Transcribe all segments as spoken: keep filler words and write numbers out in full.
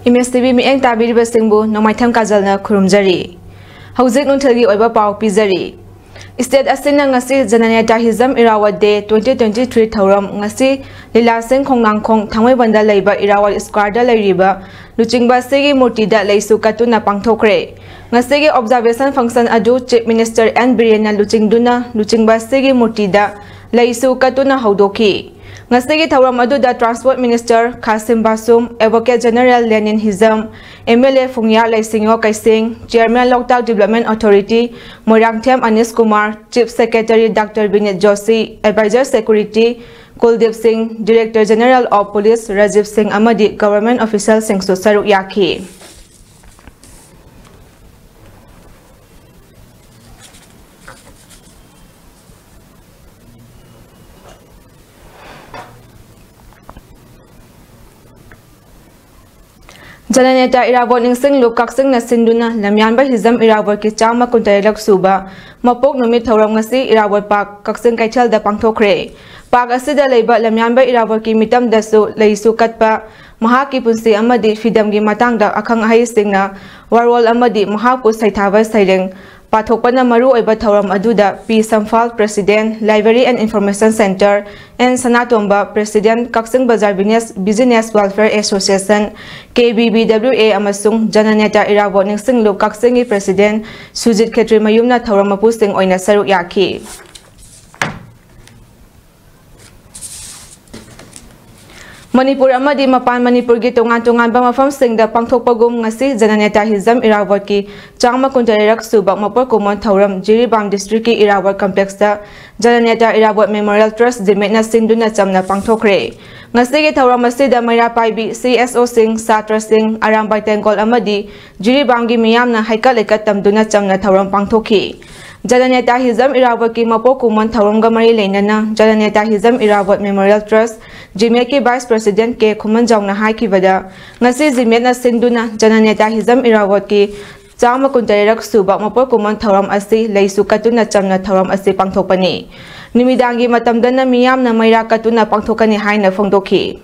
Image T V ꯃꯤꯠꯌꯦꯡ ꯇꯥꯕꯤꯔꯤꯕꯁꯤꯡꯕꯨ ꯅꯣꯡꯃꯥꯏꯊꯦꯝ ꯀꯥꯖꯜꯅ ꯈꯨꯔꯨꯝꯖꯔꯤ꯫ ꯍꯧꯖꯤꯛ ꯅꯨꯡꯊꯤꯜꯒꯤ ꯑꯣꯏꯕ ꯄꯥꯎ ꯄꯤꯖꯔꯤ꯫ State ꯑꯁꯤꯅ ꯉꯁꯤ Jananetyahism Irawat Day twenty twenty-three ꯊꯧꯔꯝ ꯉꯁꯤ ꯂꯤꯂꯥꯁꯤꯡ ꯈꯣꯡꯅꯥꯡꯈꯣꯡ ꯊꯥꯡꯃꯩꯕꯟꯗ ꯂꯩꯕ Irawat Square ꯗ ꯂꯩꯔꯤꯕ ꯂꯨꯆꯤꯡꯕ ꯑꯁꯤꯒꯤ ꯃꯨꯔꯇꯤꯗ ꯂꯩꯁꯨ ꯀꯠꯇꯨꯅ ꯄꯥꯡꯊꯣꯛꯈ꯭ꯔꯦ꯫ ꯉꯁꯤꯒꯤ observation function ꯑꯗꯨ Chief Minister N ꯕꯤꯔꯦꯟꯅ ꯂꯨꯆꯤꯡꯗꯨꯅ ꯂꯨꯆꯤꯡꯕ ꯑꯁꯤꯒꯤ ꯃꯨꯔꯇꯤꯗ ꯂꯩꯁꯨ ꯀꯠꯇꯨꯅ ꯍꯧꯗꯣꯛꯈꯤ꯫ ꯉꯁꯤꯒꯤ ꯊꯧꯔꯝ ꯑꯗꯨꯗ Transport Minister ꯈꯥꯁꯤꯝ ꯕꯥꯁꯨꯝ, Advocate General ꯂꯦꯅꯤꯟ Hijam, M L A ꯐꯨꯡꯌꯥ ꯂꯩꯁꯤꯡꯉꯣ ꯀꯩꯁꯤꯡ, Chairman Loktak Development Authority Moirangthem ꯑꯅꯤꯁ Kumar, Chief Secretary Doctor ꯕꯤꯅꯤꯠ Joshi, Advisor Security ꯀꯨꯜꯗꯤꯞ ꯁꯤꯡ, Director General of Police Rajiv ꯁꯤꯡ ꯑꯃꯗꯤ government official ꯁꯤꯡꯁꯨ ꯁꯔꯨꯛ ꯌꯥꯈꯤ꯫ ꯖꯅꯅꯦꯇꯥ ꯏꯔꯥꯕꯣꯠ ꯅꯤꯡꯁꯤꯡꯂꯨ ꯀꯛꯆꯤꯡꯅ ꯁꯤꯟꯗꯨꯅ ꯂꯝꯌꯥꯟꯕ ꯍꯤꯖꯝ ꯏꯔꯥꯕꯣꯠꯀꯤ ꯆꯥꯝꯃ ꯀꯨꯟꯇꯔꯦꯠꯂꯛ ꯁꯨꯕ ꯃꯄꯣꯛ ꯅꯨꯃꯤꯠ ꯊꯧꯔꯝ ꯉꯁꯤ ꯏꯔꯥꯕꯣꯠ ꯄꯥꯔꯛ ꯀꯛꯆꯤꯡ ꯀꯩꯊꯦꯜꯗ ꯄꯥꯡꯊꯣꯛꯈ꯭ꯔꯦ꯫ ꯄꯥꯔꯛ ꯑꯁꯤꯗ ꯂꯩꯕ ꯂꯝꯌꯥꯟꯕ ꯏꯔꯥꯕꯣꯠꯀꯤ ꯃꯤꯇꯝꯗꯁꯨ ꯂꯩꯁꯨ ꯀꯠꯄ, ꯃꯍꯥꯛꯀꯤ ꯄꯨꯟꯁꯤ ꯑꯃꯗꯤ ꯐꯤꯗꯝꯒꯤ ꯃꯇꯥꯡꯗ ꯑꯈꯪ ꯑꯍꯩꯁꯤꯡꯅ ꯋꯥꯔꯣꯜ ꯑꯃꯗꯤ ꯃꯍꯥꯛꯄꯨ ꯁꯩꯊꯥꯕ ꯁꯩꯔꯦꯡ ꯄꯥꯊꯣꯛꯄꯅ ꯃꯔꯨꯑꯣꯏꯕ ꯊꯧꯔꯝ ꯑꯗꯨꯗ P Samphal, President, Library and Information Centre, N ꯁꯅꯥꯇꯣꯝꯕ, President, Kakching Bazar Business, Business Welfare Association, K B B W A, ꯑꯃꯁꯨꯡ ꯖꯅꯅꯦꯇꯥ ꯏꯔꯥꯕꯣꯠ ꯅꯤꯡꯁꯤꯡꯂꯨ ꯀꯛꯆꯤꯡꯒꯤ President ꯁꯨꯖꯤꯠ ꯈꯦꯇ꯭ꯔꯤꯃꯌꯨꯝꯅ ꯊꯧꯔꯝ ꯃꯄꯨꯁꯤꯡ ꯑꯣꯏꯅ ꯁꯔꯨꯛ ꯌꯥꯈꯤ꯫ ꯃꯅꯤꯄꯨꯔ ꯑꯃꯗꯤ ꯃꯄꯥꯟ ꯃꯅꯤꯄꯨꯔꯒꯤ ꯇꯣꯉꯥꯟ ꯇꯣꯉꯥꯟꯕ ꯃꯐꯝꯁꯤꯡꯗ ꯄꯥꯡꯊꯣꯛꯄꯒꯨꯝ ꯉꯁꯤ ꯖꯅꯅꯦꯇꯥ ꯍꯤꯖꯝ ꯏꯔꯥꯕꯣꯠꯀꯤ ꯆꯥꯝꯃ ꯀꯨꯟꯇꯔꯦꯠꯂꯛ ꯁꯨꯕ ꯃꯄꯣꯛ ꯀꯨꯝꯑꯣꯟ ꯊꯧꯔꯝ ꯖꯤꯔꯤꯕꯥꯝ district ꯀꯤ ꯏꯔꯥꯕꯣꯠ complex ꯇ ꯖꯅꯅꯦꯇꯥ ꯏꯔꯥꯕꯣꯠ Memorial Trust ꯖꯤꯃꯦꯠꯅ ꯁꯤꯟꯗꯨꯅ ꯆꯝꯅ ꯄꯥꯡꯊꯣꯛꯈ꯭ꯔꯦ꯫ ꯉꯁꯤꯒꯤ ꯊꯧꯔꯝ ꯑꯁꯤꯗ ꯃꯩꯔꯥ ꯄꯥꯏꯕꯤ, C S O ꯁꯤꯡ, ꯁꯥꯇ꯭ꯔꯁꯤꯡ, ꯑꯔꯥꯝꯕꯥꯏ ꯇꯦꯡꯒꯣꯜ ꯑꯃꯗꯤ ꯖꯤꯔꯤꯕꯥꯝꯒꯤ ꯃꯤꯌꯥꯝꯅ ꯍꯩꯀꯠ ꯂꯩꯀꯠ ꯇꯝꯗꯨꯅ ꯆꯝꯅ ꯊꯧꯔꯝ ꯄꯥꯡꯊꯣꯛꯈꯤ꯫ ꯖꯅꯅꯦꯇꯥ ꯍꯤꯖꯝ ꯏꯔꯥꯕꯣꯠꯀꯤ ꯃꯄꯣꯛ ꯀꯨꯝꯑꯣꯟ ꯊꯧꯔꯝꯒ ꯃꯔꯤ ꯂꯩꯅꯅ ꯖꯅꯅꯦꯇꯥ Hijam Irabot Memorial Trust ꯖꯤꯃꯦꯠꯀꯤ Vice President ꯀꯦ ꯈꯨꯃꯟꯖꯥꯎꯅ ꯍꯥꯏꯈꯤꯕꯗ, ꯉꯁꯤ ꯖꯤꯃꯦꯠꯅ ꯁꯤꯟꯗꯨꯅ ꯖꯅꯅꯦꯇꯥ ꯍꯤꯖꯝ ꯏꯔꯥꯕꯣꯠꯀꯤ ꯆꯥꯝꯃ ꯀꯨꯟꯇꯔꯦꯠꯂꯛ ꯁꯨꯕ ꯃꯄꯣꯛ ꯀꯨꯝꯑꯣꯟ ꯊꯧꯔꯝ ꯑꯁꯤ ꯂꯩꯁꯨ ꯀꯠꯇꯨꯅ ꯆꯝꯅ ꯊꯧꯔꯝ ꯑꯁꯤ ꯄꯥꯡꯊꯣꯛꯄꯅꯤ꯫ ꯅꯨꯃꯤꯗꯥꯡꯒꯤ ꯃꯇꯝꯗꯅ ꯃꯤꯌꯥꯝꯅ ꯃꯩꯔꯥ ꯀꯠꯇꯨꯅ ꯄꯥꯡꯊꯣꯛꯀꯅꯤ ꯍꯥꯏꯅ ꯐꯣꯡꯗꯣꯛꯈꯤ꯫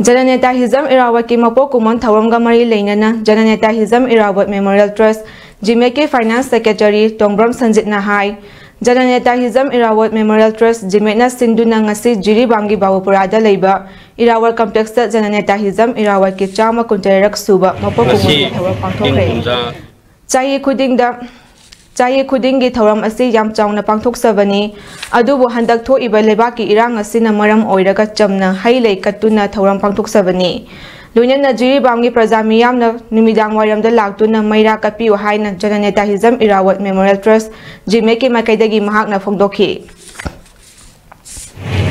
ꯖꯅꯅꯦꯇꯥ ꯍꯤꯖꯝ ꯏꯔꯥꯋꯠꯀꯤ ꯃꯄꯣꯛ ꯀꯨꯝꯑꯣꯟ ꯊꯧꯔꯝꯒ ꯃꯔꯤ ꯂꯩꯅꯅ ꯖꯅꯅꯦꯇꯥ ꯍꯤꯖꯝ ꯏꯔꯥꯋꯠ ꯃꯦꯃꯣꯔꯤꯌꯦꯜ ꯇ꯭ꯔꯁ, ꯖꯤꯃꯦꯠꯀꯤ ꯐꯥꯏꯅꯥꯟꯁ ꯁꯦꯀ꯭ꯔꯦꯇꯔꯤ ꯇꯣꯡꯕ꯭ꯔꯝ ꯁꯟꯖꯤꯠꯅ ꯍꯥꯏ, ꯖꯅꯅꯦꯇꯥ ꯍꯤꯖꯝ ꯏꯔꯥꯋꯠ ꯃꯦꯃꯣꯔꯤꯌꯦꯜ ꯇ꯭ꯔꯁ, ꯖꯤꯃꯦꯠꯅ ꯁꯤꯟꯗꯨꯅ ꯉꯁꯤ ꯖꯤꯔꯤꯕꯥꯝꯒꯤ ꯕꯥꯕꯨꯄꯨꯔꯥꯗ ꯂꯩꯕ ꯏꯔꯥꯋꯠ ꯀꯝꯄ꯭ꯂꯦꯛꯁꯇ ꯖꯅꯅꯦꯇꯥ ꯍꯤꯖꯝ ꯏꯔꯥꯋꯠꯀꯤ ꯆꯥꯝꯃ ꯀꯨꯟꯇꯔꯦꯠ ꯁꯨꯕ ꯃꯄꯣꯛ ꯉꯁꯤ ꯀꯨꯝꯑꯣꯟꯒꯤ ꯊꯧꯔꯝ ꯏꯪ ꯄꯥꯡꯊꯣꯛꯈ꯭ꯔꯦ꯫ ꯀꯨꯝꯖꯥ ꯆꯍꯤ ꯈꯨꯗꯤꯡꯗ, ꯆꯍꯤ ꯈꯨꯗꯤꯡꯒꯤ ꯊꯧꯔꯝ ꯑꯁꯤ ꯌꯥꯝ ꯆꯥꯎꯅ ꯄꯥꯡꯊꯣꯛꯆꯕꯅꯤ, ꯑꯗꯨꯕꯨ ꯍꯟꯗꯛ ꯊꯣꯛꯏꯕ ꯂꯩꯕꯥꯛꯀꯤ ꯏꯔꯥꯡ ꯑꯁꯤꯅ ꯃꯔꯝ ꯑꯣꯏꯔꯒ ꯆꯝꯅ ꯍꯩ ꯂꯩ ꯀꯠꯇꯨꯅ ꯊꯧꯔꯝ ꯄꯥꯡꯊꯣꯛꯆꯕꯅꯤ꯫ ꯂꯣꯏꯅꯅ ꯖꯤꯔꯤꯕꯥꯝꯒꯤ ꯄ꯭ꯔꯖꯥ ꯃꯤꯌꯥꯝꯅ ꯅꯨꯃꯤꯗꯥꯡ ꯋꯥꯏꯔꯝꯗ ꯂꯥꯛꯇꯨꯅ ꯃꯩꯔꯥ ꯀꯠꯄꯤꯌꯨ ꯍꯥꯏꯅ ꯖꯅꯅꯦꯇꯥ ꯍꯤꯖꯝ ꯏꯔꯥꯋꯠ ꯃꯦꯃꯣꯔꯤꯌꯦꯜ ꯇ꯭ꯔꯁ, ꯖꯤꯃꯦꯠꯀꯤ ꯃꯥꯏꯀꯩꯗꯒꯤ ꯃꯍꯥꯛꯅ ꯐꯣꯡꯗꯣꯛꯈꯤ꯫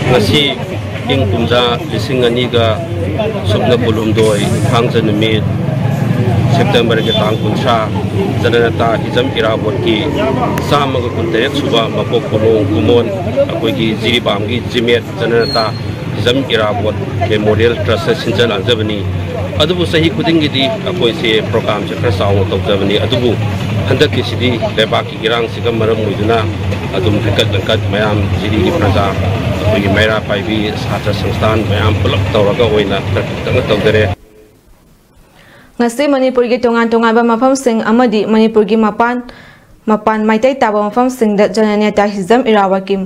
ꯉꯁꯤ ꯏꯪ ꯀꯨꯝꯖꯥ ꯂꯤꯁꯤꯡ ꯑꯅꯤꯒ ꯁꯨꯞꯅ ꯀꯨꯟꯍꯨꯝꯗꯣꯏ, ꯊꯥꯡꯖ ꯅꯨꯃꯤꯠ, ꯁꯦꯞꯇꯦꯝꯕꯔꯒꯤ ꯇꯥꯡ ꯀꯨꯟꯊ꯭ꯔꯥ, ꯖꯅꯅꯦꯇꯥ ꯍꯤꯖꯝ ꯏꯔꯥꯕꯣꯠꯀꯤ ꯆꯥꯝꯃꯒ ꯀꯨꯟꯇꯔꯦꯠ ꯁꯨꯕ ꯃꯄꯣꯛ ꯀꯨꯝꯑꯣꯟ, ꯀꯨꯝꯑꯣꯟ ꯑꯩꯈꯣꯏꯒꯤ ꯖꯤꯔꯤꯕꯥꯝꯒꯤ ꯖꯤꯃꯦꯠ ꯖꯅꯅꯦꯇꯥ ꯍꯤꯖꯝ ꯏꯔꯥꯕꯣꯠ ꯃꯦꯃꯣꯔꯤꯌꯦꯜ ꯇ꯭ꯔꯁꯇ ꯁꯤꯟꯖ ꯂꯥꯡꯖꯕꯅꯤ꯫ ꯑꯗꯨꯕꯨ ꯆꯍꯤ ꯈꯨꯗꯤꯡꯒꯤꯗꯤ ꯑꯩꯈꯣꯏꯁꯦ ꯄ꯭ꯔꯣꯒ꯭ꯔꯥꯝꯁꯦ ꯈꯔ ꯆꯥꯎꯅ ꯇꯧꯖꯕꯅꯤ꯫ ꯑꯗꯨꯕꯨ ꯍꯟꯗꯛꯀꯤꯁꯤꯗꯤ ꯂꯩꯕꯥꯛꯀꯤ ꯏꯔꯥꯡꯁꯤꯒ ꯃꯔꯝ ꯑꯣꯏꯗꯨꯅ ꯑꯗꯨꯝ ꯍꯦꯟꯀꯠ ꯂꯪꯀꯠ ꯃꯌꯥꯝ ꯖꯤꯔꯤꯒꯤ ꯄ꯭ꯔꯖꯥ, ꯑꯩꯈꯣꯏꯒꯤ ꯃꯩꯔꯥ ꯄꯥꯏꯕꯤ, ꯁꯥꯇ꯭ꯔ ꯁꯪꯁꯊꯥꯟ ꯃꯌꯥꯝ ꯄꯨꯂꯞ ꯇꯧꯔꯒ ꯑꯣꯏꯅ ꯈꯔ ꯄꯤꯛꯇꯛꯅ ꯇꯧꯖꯔꯦ꯫ ꯉꯁꯤ ꯃꯅꯤꯄꯨꯔꯒꯤ ꯇꯣꯉꯥꯟ ꯇꯣꯉꯥꯟꯕ ꯃꯐꯝꯁꯤꯡ ꯑꯃꯗꯤ ꯃꯅꯤꯄꯨꯔꯒꯤ ꯃꯄꯥꯟ, ꯃꯄꯥꯟ ꯃꯥꯏꯀꯩ ꯇꯥꯕ ꯃꯐꯝꯁꯤꯡꯗ ꯖꯅꯅꯦꯇꯥ ꯍꯤꯖꯝ ꯏꯔꯥꯕꯠꯀꯤ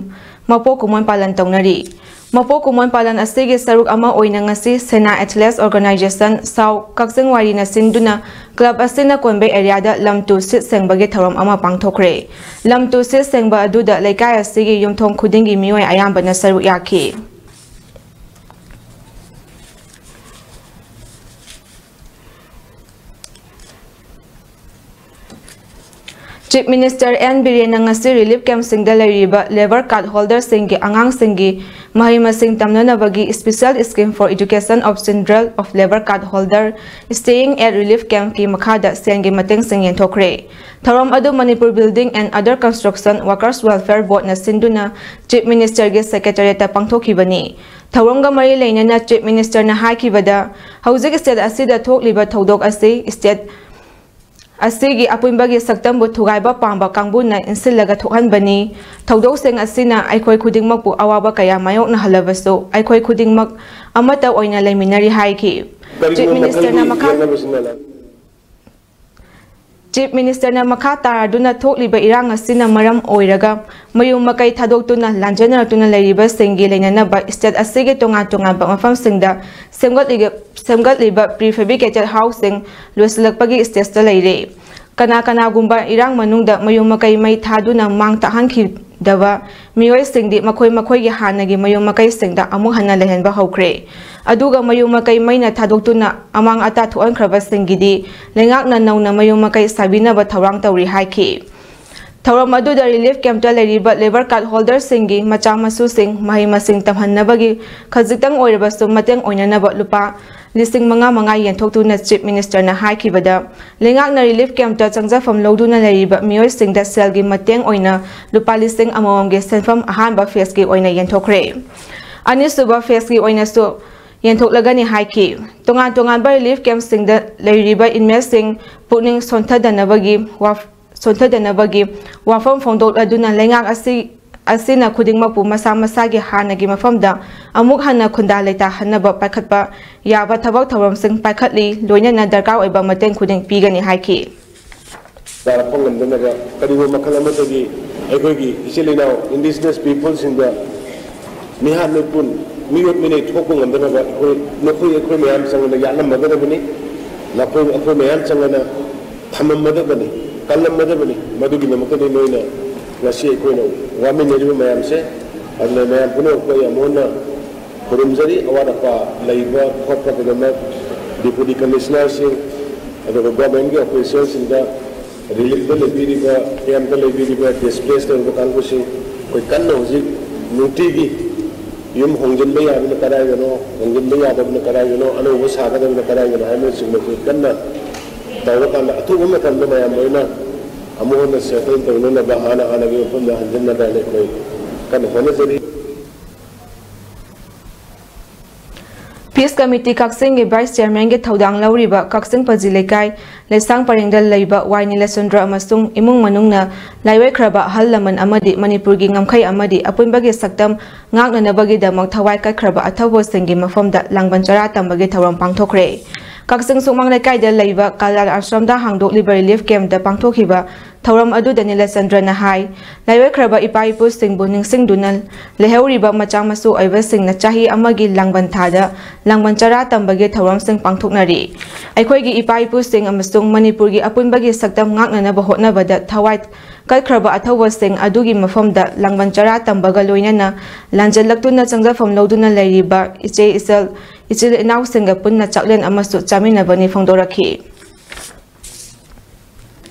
ꯃꯄꯣꯛ ꯀꯨꯝꯑꯣꯟ ꯄꯥꯂꯟ ꯇꯧꯅꯔꯤ꯫ ꯃꯄꯣꯛ ꯀꯨꯝꯑꯣꯟ ꯄꯥꯂꯟ ꯑꯁꯤꯒꯤ ꯁꯔꯨꯛ ꯑꯃ ꯑꯣꯏꯅ ꯉꯁꯤ ꯁꯦꯅꯥ ꯑꯦꯊꯂꯦꯠꯁ ꯑꯣꯔꯒꯅꯥꯏꯖꯦꯁꯟ ꯁꯥꯎ ꯀꯛꯆꯤꯡ ꯋꯥꯏꯔꯤꯅ ꯁꯤꯟꯗꯨꯅ ꯀ꯭ꯂꯕ ꯑꯁꯤꯅ ꯀꯣꯟꯕꯩ ꯑꯦꯔꯤꯌꯥꯗ ꯂꯝ ꯇꯨ ꯁꯤꯠ ꯁꯦꯡꯕꯒꯤ ꯊꯧꯔꯝ ꯑꯃ ꯄꯥꯡꯊꯣꯛꯈ꯭ꯔꯦ꯫ ꯂꯝ ꯇꯨ ꯁꯤꯠ ꯁꯦꯡꯕ ꯑꯗꯨꯗ ꯂꯩꯀꯥꯏ ꯑꯁꯤꯒꯤ ꯌꯨꯝꯊꯣꯡ ꯈꯨꯗꯤꯡꯒꯤ ꯃꯤꯑꯣꯏ ꯑꯌꯥꯝꯕꯅ ꯁꯔꯨꯛ ꯌꯥꯈꯤ꯫ ꯆꯤꯐ ꯃꯤꯅꯤꯁꯇꯔ ꯑꯦꯟ ꯕꯤꯔꯦꯟꯅ ꯉꯁꯤ ꯔꯤꯂꯤꯐ ꯀꯦꯝꯞꯁꯤꯡꯗ ꯂꯩꯔꯤꯕ ꯂꯦꯕꯔ ꯀꯥꯔꯗ ꯍꯣꯜꯗꯔꯁꯤꯡꯒꯤ ꯑꯉꯥꯡꯁꯤꯡꯒꯤ ꯃꯍꯩ ꯃꯁꯤꯡ ꯇꯝꯅꯅꯕꯒꯤ Special Scheme for Education of Children of Labour Card Holder Staying at Relief Campꯀꯤ ꯃꯈꯥꯗ ꯁꯦꯟꯒꯤ ꯃꯇꯦꯡꯁꯤꯡ ꯌꯦꯟꯊꯣꯛꯈ꯭ꯔꯦ꯫ ꯊꯧꯔꯝ ꯑꯗꯨ Manipur Building and Other Construction Workers Welfare Boardꯅ ꯁꯤꯟꯗꯨꯅ ꯆꯤꯐ ꯃꯤꯅꯤꯁꯇꯔꯒꯤ ꯁꯦꯀ꯭ꯔꯦꯇꯔꯤꯌꯦꯠꯇ ꯄꯥꯡꯊꯣꯛꯈꯤꯕꯅꯤ꯫ ꯊꯧꯔꯝꯒ ꯃꯔꯤ ꯂꯩꯅꯅ ꯆꯤꯐ ꯃꯤꯅꯤꯁꯇꯔꯅ ꯍꯥꯏꯈꯤꯕꯗ, ꯍꯧꯖꯤꯛ ꯁ꯭ꯇꯦꯠ ꯑꯁꯤꯗ ꯊꯣꯛꯂꯤꯕ ꯊꯧꯗꯣꯛ ꯑꯁꯤ ꯁ꯭ꯇꯦꯠ ꯑꯁꯤꯒꯤ ꯑꯄꯨꯟꯕꯒꯤ ꯁꯛꯇꯝꯕꯨ ꯊꯨꯒꯥꯏꯕ ꯄꯥꯝꯕ ꯀꯥꯡꯕꯨꯅ ꯏꯟꯁꯤꯜꯂꯒ ꯊꯣꯛꯍꯟꯕꯅꯤ꯫ ꯊꯧꯗꯣꯛꯁꯤꯡ ꯑꯁꯤꯅ ꯑꯩꯈꯣꯏ ꯈꯨꯗꯤꯡꯃꯛꯄꯨ ꯑꯋꯥꯕ ꯀꯌꯥ ꯃꯥꯌꯣꯛꯅꯍꯜꯂꯕꯁꯨ, ꯑꯩꯈꯣꯏ ꯈꯨꯗꯤꯡꯃꯛ ꯑꯃꯠꯇ ꯑꯣꯏꯅ ꯂꯩꯃꯤꯟꯅꯔꯤ ꯍꯥꯏꯈꯤ꯫ ꯆꯤꯐ ꯃꯤꯅꯤꯁꯇꯔꯅ ꯃꯈꯥ ꯆꯤꯐ ꯃꯤꯅꯤꯁꯇꯔꯅ ꯃꯈꯥ ꯇꯥꯔꯗꯨꯅ ꯊꯣꯛꯂꯤꯕ ꯏꯔꯥꯡ ꯑꯁꯤꯅ ꯃꯔꯝ ꯑꯣꯏꯔꯒ ꯃꯌꯨꯝ ꯃꯀꯩ ꯊꯥꯗꯣꯛꯇꯨꯅ ꯂꯥꯟꯖꯦꯟꯅꯔꯛꯇꯨꯅ ꯂꯩꯔꯤꯕꯁꯤꯡꯒꯤ ꯂꯩꯅꯅꯕ ꯁ꯭ꯇꯦꯠ ꯑꯁꯤꯒꯤ ꯇꯣꯉꯥꯟ ꯇꯣꯉꯥꯟꯕ ꯃꯐꯝꯁꯤꯡꯗ ꯁꯦꯝꯒꯠꯂꯤꯕ ꯁꯦꯝꯒꯠꯂꯤꯕ ꯄ꯭ꯔꯤ ꯐꯦꯕ꯭ꯔꯤꯀꯦꯇꯦꯠ ꯍꯥꯎꯁꯁꯤꯡ ꯂꯣꯏꯁꯤꯜꯂꯛꯄꯒꯤ ꯁ꯭ꯇꯦꯖꯇ ꯂꯩꯔꯦ꯫ ꯀꯅꯥ ꯀꯅꯥꯒꯨꯝꯕ ꯏꯔꯥꯡ ꯃꯅꯨꯡꯗ ꯃꯌꯨꯝ ꯃꯀꯩ ꯃꯩ ꯊꯥꯗꯨꯅ ꯃꯥꯡ ꯇꯥꯛꯍꯟꯈꯤꯗꯕ ꯃꯤꯑꯣꯏꯁꯤꯡꯗꯤ ꯃꯈꯣꯏ ꯃꯈꯣꯏꯒꯤ ꯍꯥꯟꯅꯒꯤ ꯃꯌꯨꯝ ꯃꯀꯩꯁꯤꯡꯗ ꯑꯃꯨꯛ ꯍꯟꯅ ꯂꯩꯍꯟꯕ ꯍꯧꯈ꯭ꯔꯦ꯫ ꯑꯗꯨꯒ ꯃꯌꯨꯝ ꯃꯀꯩ ꯃꯩꯅ ꯊꯥꯗꯣꯛꯇꯨꯅ ꯑꯃꯥꯡ ꯑꯇꯥ ꯊꯣꯛꯍꯟꯈ꯭ꯔꯕꯁꯤꯡꯒꯤꯗꯤ ꯂꯩꯉꯥꯛꯅ ꯅꯧꯅ ꯃꯌꯨꯝ ꯃꯀꯩ ꯁꯥꯕꯤꯅꯕ ꯊꯧꯔꯥꯡ ꯇꯧꯔꯤ ꯍꯥꯏꯈꯤ꯫ ꯊꯧꯔꯝ ꯑꯗꯨꯗ ꯔꯤꯂꯤꯐ ꯀꯦꯝꯞꯇ ꯂꯩꯔꯤꯕ ꯂꯦꯕꯔ ꯀꯥꯔꯗ ꯍꯣꯜꯗꯔꯁꯤꯡꯒꯤ ꯃꯆꯥ ꯃꯁꯨꯁꯤꯡ ꯃꯍꯩ ꯃꯁꯤꯡ ꯇꯝꯍꯟꯅꯕꯒꯤ ꯈꯖꯤꯛꯇꯪ ꯑꯣꯏꯔꯕꯁꯨ ꯃꯇꯦꯡ ꯑꯣꯏꯅꯅꯕ ꯂꯨꯄꯥ ꯂꯤꯁꯤꯡ ꯃꯉꯥ ꯃꯉꯥ ꯌꯦꯟꯊꯣꯛꯇꯨꯅ ꯆꯤꯐ ꯃꯤꯅꯤꯁꯇꯔꯅ ꯍꯥꯏꯈꯤꯕꯗ, ꯂꯩꯉꯥꯛꯅ ꯔꯤꯂꯤꯐ ꯀꯦꯝꯞꯇ ꯆꯪꯖꯐꯝ ꯂꯧꯗꯨꯅ ꯂꯩꯔꯤꯕ ꯃꯤꯑꯣꯏꯁꯤꯡꯗ ꯁꯦꯜꯒꯤ ꯃꯇꯦꯡ ꯑꯣꯏꯅ ꯂꯨꯄꯥ ꯂꯤꯁꯤꯡ ꯑꯃꯃꯝꯒꯤ ꯁꯦꯟꯐꯝ ꯑꯍꯥꯟꯕ ꯐꯦꯖꯀꯤ ꯑꯣꯏꯅ ꯌꯦꯟꯊꯣꯛꯈ꯭ꯔꯦ꯫ ꯑꯅꯤꯁꯨꯕ ꯐꯦꯖꯀꯤ ꯑꯣꯏꯅꯁꯨ ꯌꯦꯟꯊꯣꯛꯂꯒꯅꯤ ꯍꯥꯏꯈꯤ꯫ ꯇꯣꯉꯥꯟ ꯇꯣꯉꯥꯟꯕ ꯔꯤꯂꯤꯐ ꯀꯦꯝꯞꯁꯤꯡꯗ ꯂꯩꯔꯤꯕ ꯏꯟꯃꯦꯠꯁꯤꯡ ꯄꯨꯛꯅꯤꯡ ꯁꯣꯟꯊꯗꯅꯕꯒꯤ ꯋꯥꯐ-, ꯁꯣꯟꯊꯗꯅꯕꯒꯤ ꯋꯥꯐꯝ ꯐꯣꯡꯗꯣꯛꯂꯗꯨꯅ ꯂꯩꯉꯥꯛ ꯑꯁꯤ, ꯑꯁꯤꯅ ꯈꯨꯗꯤꯡꯃꯛꯄꯨ ꯃꯁꯥ ꯃꯁꯥꯒꯤ ꯍꯥꯟꯅꯒꯤ ꯃꯐꯝꯗ ꯑꯃꯨꯛ ꯍꯟꯅ ꯈꯨꯟꯗꯥ ꯂꯩꯇꯥꯍꯟꯅꯕ ꯄꯥꯏꯈꯠꯄ ꯌꯥꯕ ꯊꯕꯛ ꯊꯧꯔꯝꯁꯤꯡ ꯄꯥꯏꯈꯠꯂꯤ, ꯂꯣꯏꯅꯅ ꯗꯔꯀꯥꯔ ꯑꯣꯏꯕ ꯃꯇꯦꯡ ꯈꯨꯗꯤꯡ ꯄꯤꯒꯅꯤ ꯍꯥꯏꯈꯤ꯫ ꯇꯥꯔꯛꯄ ꯉꯝꯗꯅꯕ, ꯀꯔꯤꯒꯨꯝꯕ ꯃꯈꯜ ꯑꯃꯠꯇꯒꯤ ꯑꯩꯈꯣꯏꯒꯤ ꯏꯆꯤꯜ ꯏꯅꯥꯎ indigenous peopleꯁꯤꯡꯗ ꯃꯤꯍꯥꯠ ꯃꯤꯄꯨꯟ, ꯃꯤꯑꯣꯠ ꯃꯤꯅꯩ ꯊꯣꯛꯄ ꯉꯝꯗꯅꯕ ꯑꯩꯈꯣꯏ, ꯅꯈꯣꯏ ꯑꯩꯈꯣꯏ ꯃꯌꯥꯝ ꯆꯪꯗꯅ ꯌꯥꯠꯂꯝꯃꯒꯗꯕꯅꯤ, ꯅꯈꯣꯏ ꯑꯩꯈꯣꯏ ꯃꯌꯥꯝ ꯆꯪꯗꯅ ꯊꯝꯃꯝꯃꯗꯕꯅꯤ, ꯀꯜꯂꯝꯃꯗꯕꯅꯤ꯫ ꯃꯗꯨꯒꯤꯗꯃꯛꯇꯗꯤ ꯅꯣꯏꯅ ꯉꯁꯤ ꯑꯩꯈꯣꯏꯅ ꯋꯥꯃꯤꯟꯅꯔꯤꯕ ꯃꯌꯥꯝꯁꯦ, ꯑꯗꯨꯅ ꯃꯌꯥꯝ ꯄꯨꯝꯅꯃꯛꯄꯨ ꯑꯩ ꯑꯃꯨꯛ ꯍꯟꯅ ꯈꯨꯔꯨꯝꯖꯔꯤ꯫ ꯑꯋꯥꯠ ꯑꯄꯥ ꯂꯩꯕ ꯈꯣꯠꯄ ꯄꯨꯝꯅꯃꯛ deputy commissionerꯁꯤꯡ, ꯑꯗꯨꯒ governmentꯀꯤ officialꯁꯤꯡꯗ, reliefꯇ ꯂꯩꯕꯤꯔꯤꯕ, campꯇ ꯂꯩꯕꯤꯔꯤꯕ, displace ꯇꯧꯔꯤꯕ ꯀꯥꯡꯕꯨꯁꯤꯡ, ꯑꯩꯈꯣꯏ ꯀꯟꯅ ꯍꯧꯖꯤꯛ ꯅꯨꯡꯇꯤꯒꯤ ꯌꯨꯝ ꯍꯣꯡꯖꯤꯟꯕ ꯌꯥꯕꯅ ꯀꯗꯥꯏꯗꯅꯣ, ꯍꯣꯡꯖꯤꯟꯕ ꯌꯥꯗꯕꯅ ꯀꯗꯥꯏꯗꯅꯣ, ꯑꯅꯧꯕ ꯁꯥꯒꯗꯕꯅ ꯀꯗꯥꯏꯗꯅꯣ ꯍꯥꯏꯕꯅꯆꯤꯡꯕꯁꯤ ꯀꯟꯅ ꯇꯧꯔꯀꯥꯟꯗ ꯑꯊꯨꯕ ꯃꯇꯝꯗ ꯃꯌꯥꯝ ꯂꯣꯏꯅ ꯑꯃꯨꯛ ꯍꯟꯅ settle ꯇꯧꯅꯅꯕ, ꯍꯥꯟꯅ ꯍꯥꯟꯅꯒꯤ ꯃꯐꯝꯗ ꯍꯟꯖꯤꯟꯅꯕ ꯍꯥꯏꯅ ꯑꯩꯈꯣꯏ ꯀꯟꯅ ꯍꯣꯠꯅꯖꯔꯤ꯫ ꯄꯤ Peace Committee ꯀꯛꯆꯤꯡꯒꯤ Vice Chairman ꯒꯤ ꯊꯧꯗꯥꯡ ꯂꯧꯔꯤꯕ ꯀꯛꯆꯤꯡ ꯄꯖꯤ ꯂꯩꯀꯥꯏ ꯂꯩꯁꯥꯡ ꯄꯔꯦꯡꯗ ꯂꯩꯕ ꯋꯥꯏ ꯅꯤꯂꯆꯟꯗ꯭ꯔ ꯑꯃꯁꯨꯡ ꯏꯃꯨꯡ ꯃꯅꯨꯡꯅ ꯂꯥꯏꯑꯣꯏꯈ꯭ꯔꯕ ꯑꯍꯜ ꯂꯃꯟ ꯑꯃꯗꯤ ꯃꯅꯤꯄꯨꯔꯒꯤ ꯉꯝꯈꯩ ꯑꯃꯗꯤ ꯑꯄꯨꯟꯕꯒꯤ ꯁꯛꯇꯝ ꯉꯥꯛꯅꯅꯕꯒꯤꯗꯃꯛ ꯊꯋꯥꯏ ꯀꯠꯈ꯭ꯔꯕ ꯑꯊꯧꯕꯁꯤꯡꯒꯤ ꯃꯐꯝꯗ ꯂꯥꯡꯕꯟ ꯆꯔꯥ ꯇꯝꯕꯒꯤ ꯊꯧꯔꯝ ꯄꯥꯡꯊꯣꯛꯈ꯭ꯔꯦ꯫ ꯀꯛꯆꯤꯡ ꯁꯨꯃꯥꯡ ꯂꯩꯀꯥꯏꯗ ꯂꯩꯕ ꯀꯜꯌꯥꯟ ꯑꯥꯁ꯭ꯔꯝꯗ ꯍꯥꯡꯗꯣꯛꯂꯤꯕ relief camp ꯇ ꯄꯥꯡꯊꯣꯛꯈꯤꯕ ꯊꯧꯔꯝ ꯑꯗꯨꯗ ꯅꯤꯂꯆꯟꯗ꯭ꯔꯅ ꯍꯥꯏ, ꯂꯥꯏꯑꯣꯏꯈ꯭ꯔꯕ ꯏꯄꯥ ꯏꯄꯨꯁꯤꯡꯕꯨ ꯅꯤꯡꯁꯤꯡꯗꯨꯅ ꯂꯩꯍꯧꯔꯤꯕ ꯃꯆꯥ ꯃꯁꯨ ꯑꯣꯏꯕꯁꯤꯡꯅ ꯆꯍꯤ ꯑꯃꯒꯤ ꯂꯥꯡꯕꯟ ꯊꯥꯗ ꯂꯥꯡꯕꯟ ꯆꯔꯥ ꯇꯝꯕꯒꯤ ꯊꯧꯔꯝꯁꯤꯡ ꯄꯥꯡꯊꯣꯛꯅꯔꯤ꯫ ꯑꯩꯈꯣꯏꯒꯤ ꯏꯄꯥ ꯏꯄꯨꯁꯤꯡ ꯑꯃꯁꯨꯡ ꯃꯅꯤꯄꯨꯔꯒꯤ ꯑꯄꯨꯟꯕꯒꯤ ꯁꯛꯇꯝ ꯉꯥꯛꯅꯅꯕ ꯍꯣꯠꯅꯕꯗ ꯊꯋꯥꯏ ꯀꯠꯈ꯭ꯔꯕ ꯑꯊꯧꯕꯁꯤꯡ ꯑꯗꯨꯒꯤ ꯃꯐꯝꯗ ꯂꯥꯡꯕꯟ ꯆꯔꯥ ꯇꯝꯕꯒ ꯂꯣꯏꯅꯅ ꯂꯥꯟꯖꯜꯂꯛꯇꯨꯅ ꯆꯪꯖꯐꯝ ꯂꯧꯗꯨꯅ ꯂꯩꯔꯤꯕ ꯏꯆꯦ ꯏꯆꯜ, ꯏꯆꯤꯜ ꯏꯅꯥꯎꯁꯤꯡꯒ ꯄꯨꯟꯅ ꯆꯥꯛꯂꯦꯟ ꯑꯃꯁꯨ ꯆꯥꯃꯤꯟꯅꯕꯅꯤ ꯐꯣꯡꯗꯣꯔꯛꯈꯤ꯫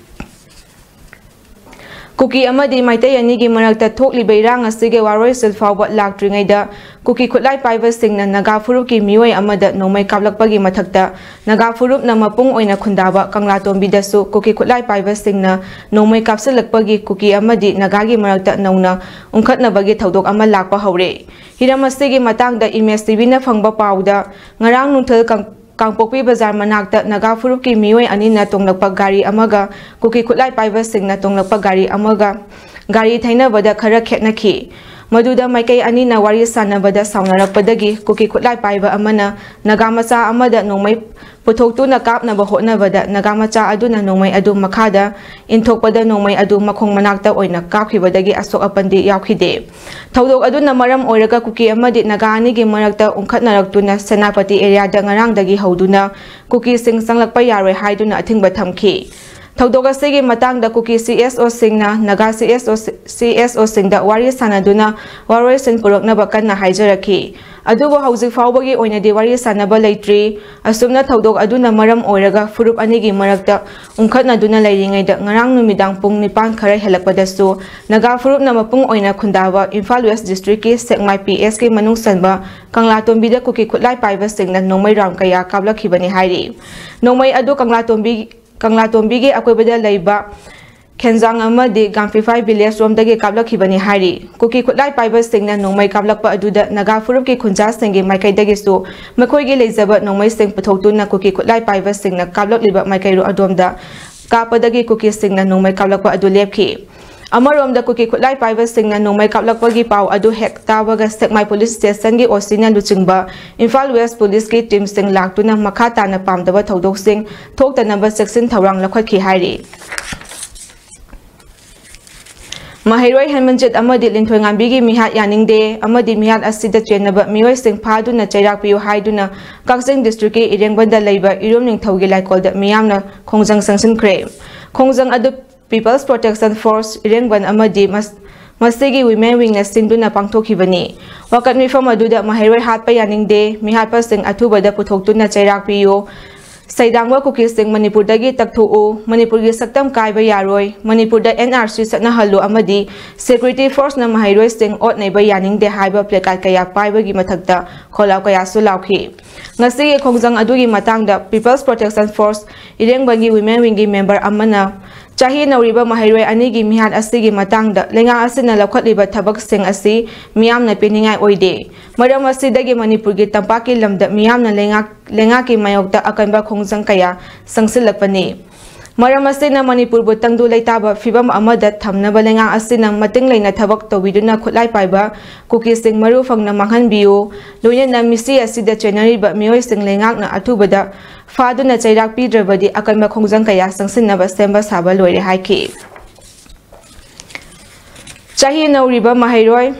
ꯀꯨꯀꯤ ꯑꯃꯗꯤ ꯃꯩꯇꯩ ꯑꯅꯤꯒꯤ ꯃꯔꯛꯇ ꯊꯣꯛꯂꯤꯕ ꯏꯔꯥꯡ ꯑꯁꯤꯒꯤ ꯋꯥꯔꯣꯏꯁꯤꯟ ꯐꯥꯎꯕ ꯂꯥꯛꯇ꯭ꯔꯤꯉꯩꯗ ꯀꯨꯀꯤ ꯈꯨꯠꯂꯥꯏ ꯄꯥꯏꯕꯁꯤꯡꯅ ꯅꯥꯒꯥ ꯐꯨꯔꯨꯞꯀꯤ ꯃꯤꯑꯣꯏ ꯑꯃꯗ ꯅꯣꯡꯃꯩ ꯀꯥꯞꯂꯛꯄꯒꯤ ꯃꯊꯛꯇ ꯅꯥꯒꯥ ꯐꯨꯔꯨꯞꯅ ꯃꯄꯨꯡ ꯑꯣꯏꯅ ꯈꯨꯟꯗꯥꯕ ꯀꯪꯂꯥꯇꯣꯝꯕꯤꯗꯁꯨ ꯀꯨꯀꯤ ꯈꯨꯠꯂꯥꯏ ꯄꯥꯏꯕꯁꯤꯡꯅ ꯅꯣꯡꯃꯩ ꯀꯥꯞꯁꯤꯜꯂꯛꯄꯒꯤ ꯀꯨꯀꯤ ꯑꯃꯗꯤ ꯅꯥꯒꯥꯒꯤ ꯃꯔꯛꯇ ꯅꯧꯅ ꯎꯪꯈꯠꯅꯕꯒꯤ ꯊꯧꯗꯣꯛ ꯑꯃ ꯂꯥꯛꯄ ꯍꯧꯔꯦ꯫ ꯍꯤꯔꯝ ꯑꯁꯤꯒꯤ ꯃꯇꯥꯡꯗ ꯏꯃꯦꯖ ꯇꯤꯚꯤꯅ ꯐꯪꯕ ꯄꯥꯎꯗ, ꯉꯔꯥꯡ ꯅꯨꯡꯊꯤꯜ ꯀꯪ-, ꯀꯥꯡꯄꯣꯛꯄꯤ ꯕꯖꯥꯔ ꯃꯅꯥꯛꯇ ꯅꯥꯒꯥ ꯐꯨꯔꯨꯞꯀꯤ ꯃꯤꯑꯣꯏ ꯑꯅꯤꯅ ꯇꯣꯡꯂꯛꯄ ꯒꯥꯔꯤ ꯑꯃꯒ ꯀꯨꯀꯤ ꯈꯨꯠꯂꯥꯏ ꯄꯥꯏꯕꯁꯤꯡꯅ ꯇꯣꯡꯂꯛꯄ ꯒꯥꯔꯤ ꯑꯃꯒ ꯒꯥꯔꯤ ꯊꯩꯅꯕꯗ ꯈꯔ ꯈꯦꯠꯅꯈꯤ꯫ ꯃꯗꯨꯗ ꯃꯥꯏꯀꯩ ꯑꯅꯤꯅ ꯋꯥꯔꯤ ꯁꯥꯟꯅꯕꯗ ꯁꯥꯎꯅꯔꯛꯄꯗꯒꯤ ꯀꯨꯀꯤ ꯈꯨꯠꯂꯥꯏ ꯄꯥꯏꯕ ꯑꯃꯅ ꯅꯥꯒꯥ ꯃꯆꯥ ꯑꯃꯗ ꯅꯣꯡꯃꯩ ꯄꯨꯊꯣꯛꯇꯨꯅ ꯀꯥꯞꯅꯕ ꯍꯣꯠꯅꯕꯗ ꯅꯥꯒꯥ ꯃꯆꯥ ꯑꯗꯨꯅ ꯅꯣꯡꯃꯩ ꯑꯗꯨ ꯃꯈꯥꯗ ꯏꯟꯊꯣꯛꯄꯗ ꯅꯣꯡꯃꯩ ꯑꯗꯨ ꯃꯈꯣꯡ ꯃꯅꯥꯛꯇ ꯑꯣꯏꯅ ꯀꯥꯞꯈꯤꯕꯗꯒꯤ ꯑꯁꯣꯛ ꯑꯄꯟꯗꯤ ꯌꯥꯎꯈꯤꯗꯦ꯫ ꯊꯧꯗꯣꯛ ꯑꯗꯨꯅ ꯃꯔꯝ ꯑꯣꯏꯔꯒ ꯀꯨꯀꯤ ꯑꯃꯗꯤ ꯅꯥꯒꯥ ꯑꯅꯤꯒꯤ ꯃꯔꯛꯇ ꯎꯪꯈꯠꯅꯔꯛꯇꯨꯅ ꯁꯦꯅꯥꯄꯇꯤ ꯑꯦꯔꯤꯌꯥꯗ ꯉꯔꯥꯡꯗꯒꯤ ꯍꯧꯗꯨꯅ ꯀꯨꯀꯤꯁꯤꯡ ꯆꯪꯂꯛꯄ ꯌꯥꯔꯣꯏ ꯍꯥꯏꯗꯨꯅ ꯑꯊꯤꯡꯕ ꯊꯝꯈꯤ꯫ ꯊꯧꯗꯣꯛ ꯑꯁꯤꯒꯤ ꯃꯇꯥꯡꯗ ꯀꯨꯀꯤ C S ꯑꯣꯁꯤꯡꯅ Naga C S ꯑꯣ, ꯁꯤ ꯑꯦꯁ ꯑꯣꯁꯤꯡꯗ ꯋꯥꯔꯤ ꯁꯥꯟꯅꯗꯨꯅ ꯋꯥꯔꯣꯏꯁꯤꯟ ꯄꯨꯔꯛꯅꯕ ꯀꯟꯅ ꯍꯥꯏꯖꯔꯛꯈꯤ꯫ ꯑꯗꯨꯕꯨ ꯍꯧꯖꯤꯛ ꯐꯥꯎꯕꯒꯤ ꯑꯣꯏꯅꯗꯤ ꯋꯥꯔꯤ ꯁꯥꯟꯅꯕ ꯂꯩꯇ꯭ꯔꯤ꯫ ꯑꯁꯨꯝꯅ ꯊꯧꯗꯣꯛ ꯑꯗꯨꯅ ꯃꯔꯝ ꯑꯣꯏꯔꯒ ꯐꯨꯔꯨꯞ ꯑꯅꯤꯒꯤ ꯃꯔꯛꯇ ꯎꯪꯈꯠꯅꯗꯨꯅ ꯂꯩꯔꯤꯉꯩꯗ ꯉꯔꯥꯡ ꯅꯨꯃꯤꯗꯥꯡ ꯄꯨꯡ ꯅꯤꯄꯥꯟ ꯈꯔ ꯍꯦꯜꯂꯛꯄꯗꯁꯨ ꯅꯥꯒꯥ ꯐꯨꯔꯨꯞꯅ ꯃꯄꯨꯡ ꯑꯣꯏꯅ ꯈꯨꯟꯗꯥꯕ ꯏꯝꯐꯥꯜ ꯋꯦꯁ ꯗꯤꯁꯇ꯭ꯔꯤꯛꯀꯤ ꯁꯦꯛꯃꯥꯏ ꯄꯤ ꯑꯦꯁꯀꯤ ꯃꯅꯨꯡ ꯆꯟꯕ ꯀꯪꯂꯥꯇꯣꯝꯕꯤꯗ ꯀꯨꯀꯤ ꯈꯨꯠꯂꯥꯏ ꯄꯥꯏꯕꯁꯤꯡꯅ ꯅꯣꯡꯃꯩ ꯔꯥꯎꯟ ꯀꯌꯥ ꯀꯥꯞꯂꯛꯈꯤꯕꯅꯤ ꯍꯥꯏꯔꯤ꯫ ꯅꯣꯡꯃꯩ ꯑꯗꯨ ꯀꯪꯂꯥꯇꯣꯝꯕꯤ, ꯀꯪꯂꯥꯇꯣꯝꯕꯤꯒꯤ ꯑꯀꯣꯏꯕꯗ ꯂꯩꯕ ꯈꯦꯟꯖꯥꯡ ꯑꯃꯗꯤ ꯒꯥꯝꯐꯤꯐꯥꯏ ꯚꯤꯂꯦꯖ ꯔꯣꯝꯗꯒꯤ ꯀꯥꯞꯂꯛꯈꯤꯕꯅꯤ ꯍꯥꯏꯔꯤ꯫ ꯀꯨꯀꯤ ꯈꯨꯠꯂꯥꯏ ꯄꯥꯏꯕꯁꯤꯡꯅ ꯅꯣꯡꯃꯩ ꯀꯥꯞꯂꯛꯄ ꯑꯗꯨꯗ ꯅꯥꯒꯥ ꯐꯨꯔꯨꯞꯀꯤ ꯈꯨꯟꯖꯥꯁꯤꯡꯒꯤ ꯃꯥꯏꯀꯩꯗꯒꯤꯁꯨ ꯃꯈꯣꯏꯒꯤ ꯂꯩꯖꯕ ꯅꯣꯡꯃꯩꯁꯤꯡ ꯄꯨꯊꯣꯛꯇꯨꯅ ꯀꯨꯀꯤ ꯈꯨꯠꯂꯥꯏ ꯄꯥꯏꯕꯁꯤꯡꯅ ꯀꯥꯞꯂꯛꯂꯤꯕ ꯃꯥꯏꯀꯩꯔꯣ ꯑꯗꯣꯝꯗ ꯀꯥꯞꯄꯗꯒꯤ ꯀꯨꯀꯤꯁꯤꯡꯅ ꯅꯣꯡꯃꯩ ꯀꯥꯞꯂꯛꯄ ꯑꯗꯨ ꯂꯦꯞꯈꯤ꯫ ꯑꯃꯔꯣꯝꯗ ꯀꯨꯀꯤ ꯈꯨꯠꯂꯥꯏ ꯄꯥꯏꯕꯁꯤꯡꯅ ꯅꯣꯡꯃꯩ ꯀꯥꯞꯂꯛꯄꯒꯤ ꯄꯥꯎ ꯑꯗꯨ ꯍꯦꯛ ꯇꯥꯕꯒ ꯁꯦꯛꯃꯥꯏ ꯄꯨꯂꯤꯁ ꯁ꯭ꯇꯦꯁꯟꯒꯤ ꯑꯣ ꯁꯤꯅ ꯂꯨꯆꯤꯡꯕ ꯏꯝꯐꯥꯜ ꯋꯦꯁ ꯄꯨꯂꯤꯁꯀꯤ ꯇꯤꯝꯁꯤꯡ ꯂꯥꯛꯇꯨꯅ ꯃꯈꯥ ꯇꯥꯅ ꯄꯥꯝꯗꯕ ꯊꯧꯗꯣꯛꯁꯤꯡ ꯊꯣꯛꯇꯅꯕ ꯆꯦꯛꯁꯤꯟ ꯊꯧꯔꯥꯡ ꯂꯧꯈꯠꯈꯤ ꯍꯥꯏꯔꯤ꯫ ꯃꯍꯩꯔꯣꯏ ꯍꯦꯃꯟꯖꯤꯠ ꯑꯃꯗꯤ ꯂꯤꯟꯊꯣꯏꯉꯥꯝꯕꯤꯒꯤ ꯃꯤꯍꯥꯠ ꯌꯥꯅꯤꯡꯗꯦ ꯑꯃꯗꯤ ꯃꯤꯍꯥꯠ ꯑꯁꯤꯗ ꯆꯦꯟꯅꯕ ꯃꯤꯑꯣꯏꯁꯤꯡ ꯐꯥꯗꯨꯅ ꯆꯩꯔꯥꯛ ꯄꯤꯌꯨ ꯍꯥꯏꯗꯨꯅ ꯀꯛꯆꯤꯡ ꯗꯤꯁꯇ꯭ꯔꯤꯛꯀꯤ ꯏꯔꯦꯡꯕꯟꯗ ꯂꯩꯕ ꯏꯔꯨꯝ ꯅꯤꯡꯊꯧꯒꯤ ꯂꯥꯏꯀꯣꯜꯗ ꯃꯤꯌꯥꯝꯅ ꯈꯣꯡꯖꯪ ꯆꯪꯁꯤꯟꯈ꯭ꯔꯦ꯫ ꯈꯣꯡꯖꯪ ꯑꯗꯨ People's Protection Force ꯏꯔꯦꯡꯕꯟ ꯑꯃꯗꯤ ꯃꯁ-, ꯃꯁꯤꯒꯤ Women Wingꯅ ꯁꯤꯟꯗꯨꯅ ꯄꯥꯡꯊꯣꯛꯈꯤꯕꯅꯤ꯫ ꯋꯥꯀꯠ ꯃꯤꯐꯝ ꯑꯗꯨꯗ ꯃꯍꯩꯔꯣꯏ ꯍꯥꯠꯄ ꯌꯥꯅꯤꯡꯗꯦ, ꯃꯤꯍꯥꯠꯄꯁꯤꯡ ꯑꯊꯨꯕꯗ ꯄꯨꯊꯣꯛꯇꯨꯅ ꯆꯩꯔꯥꯛ ꯄꯤꯌꯨ, ꯁꯩꯗꯥꯡꯕ ꯀꯨꯀꯤꯁꯤꯡ ꯃꯅꯤꯄꯨꯔꯗꯒꯤ ꯇꯛꯊꯣꯛꯎ, ꯃꯅꯤꯄꯨꯔꯒꯤ ꯁꯛꯇꯝ ꯀꯥꯏꯕ ꯌꯥꯔꯣꯏ, ꯃꯅꯤꯄꯨꯔꯗ N R C ꯆꯠꯅꯍꯜꯂꯨ ꯑꯃꯗꯤ security forceꯅ ꯃꯍꯩꯔꯣꯏꯁꯤꯡ ꯑꯣꯠ ꯅꯩꯕ ꯌꯥꯅꯤꯡꯗꯦ ꯍꯥꯏꯕ placard ꯀꯌꯥ ꯄꯥꯏꯕꯒꯤ ꯃꯊꯛꯇ ꯈꯣꯜꯂꯥꯎ ꯀꯌꯥꯁꯨ ꯂꯥꯎꯈꯤ꯫ ꯉꯁꯤꯒꯤ ꯈꯣꯡꯖꯪ ꯑꯗꯨꯒꯤ ꯃꯇꯥꯡꯗ People's Protection Force ꯏꯔꯦꯡꯕꯟꯒꯤ Women Wingꯒꯤ member ꯑꯃꯅ ꯆꯍꯤ ꯅꯧꯔꯤꯕ ꯃꯍꯩꯔꯣꯏ ꯑꯅꯤꯒꯤ ꯃꯤꯍꯥꯠ ꯑꯁꯤꯒꯤ ꯃꯇꯥꯡꯗ ꯂꯩꯉꯥꯛ ꯑꯁꯤꯅ ꯂꯧꯈꯠꯂꯤꯕ ꯊꯕꯛꯁꯤꯡ ꯑꯁꯤ ꯃꯤꯌꯥꯝꯅ ꯄꯦꯟꯅꯤꯡꯉꯥꯏ ꯑꯣꯏꯗꯦ꯫ ꯃꯔꯝ ꯑꯁꯤꯗꯒꯤ ꯃꯅꯤꯄꯨꯔꯒꯤ ꯇꯝꯄꯥꯛꯀꯤ ꯂꯝꯗ ꯃꯤꯌꯥꯝꯅ ꯂꯩꯉꯥꯛ, ꯂꯩꯉꯥꯛꯀꯤ ꯃꯥꯌꯣꯛꯇ ꯑꯀꯟꯕ ꯈꯣꯡꯖꯪ ꯀꯌꯥ ꯆꯪꯁꯤꯜꯂꯛꯄꯅꯤ꯫ ꯃꯔꯝ ꯑꯁꯤꯅ ꯃꯅꯤꯄꯨꯔꯕꯨ ꯇꯪꯗꯨ ꯂꯩꯇꯥꯕ ꯐꯤꯕꯝ ꯑꯃꯗ ꯊꯝꯅꯕ ꯂꯩꯉꯥꯛ ꯑꯁꯤꯅ ꯃꯇꯤꯡ ꯂꯩꯅ ꯊꯕꯛ ꯇꯧꯕꯤꯗꯨꯅ ꯈꯨꯠꯂꯥꯏ ꯄꯥꯏꯕ ꯀꯨꯀꯤꯁꯤꯡ ꯃꯔꯨ ꯐꯪꯅ ꯃꯥꯡꯍꯟꯕꯤꯌꯨ꯫ ꯂꯣꯏꯅꯅ ꯃꯤꯁꯤ ꯑꯁꯤꯗ ꯆꯦꯟꯅꯔꯤꯕ ꯃꯤꯑꯣꯏꯁꯤꯡ ꯂꯩꯉꯥꯛꯅ ꯑꯊꯨꯕꯗ ꯐꯥꯗꯨꯅ ꯆꯩꯔꯥꯛ ꯄꯤꯗ꯭ꯔꯕꯗꯤ ꯑꯀꯟꯕ ꯈꯣꯡꯖꯪ ꯀꯌꯥ ꯆꯪꯁꯤꯟꯅꯕ ꯁꯦꯝꯕ ꯁꯥꯕ ꯂꯣꯏꯔꯦ ꯍꯥꯏꯈꯤ꯫ ꯆꯍꯤ ꯅꯧꯔꯤꯕ ꯃꯍꯩꯔꯣꯏ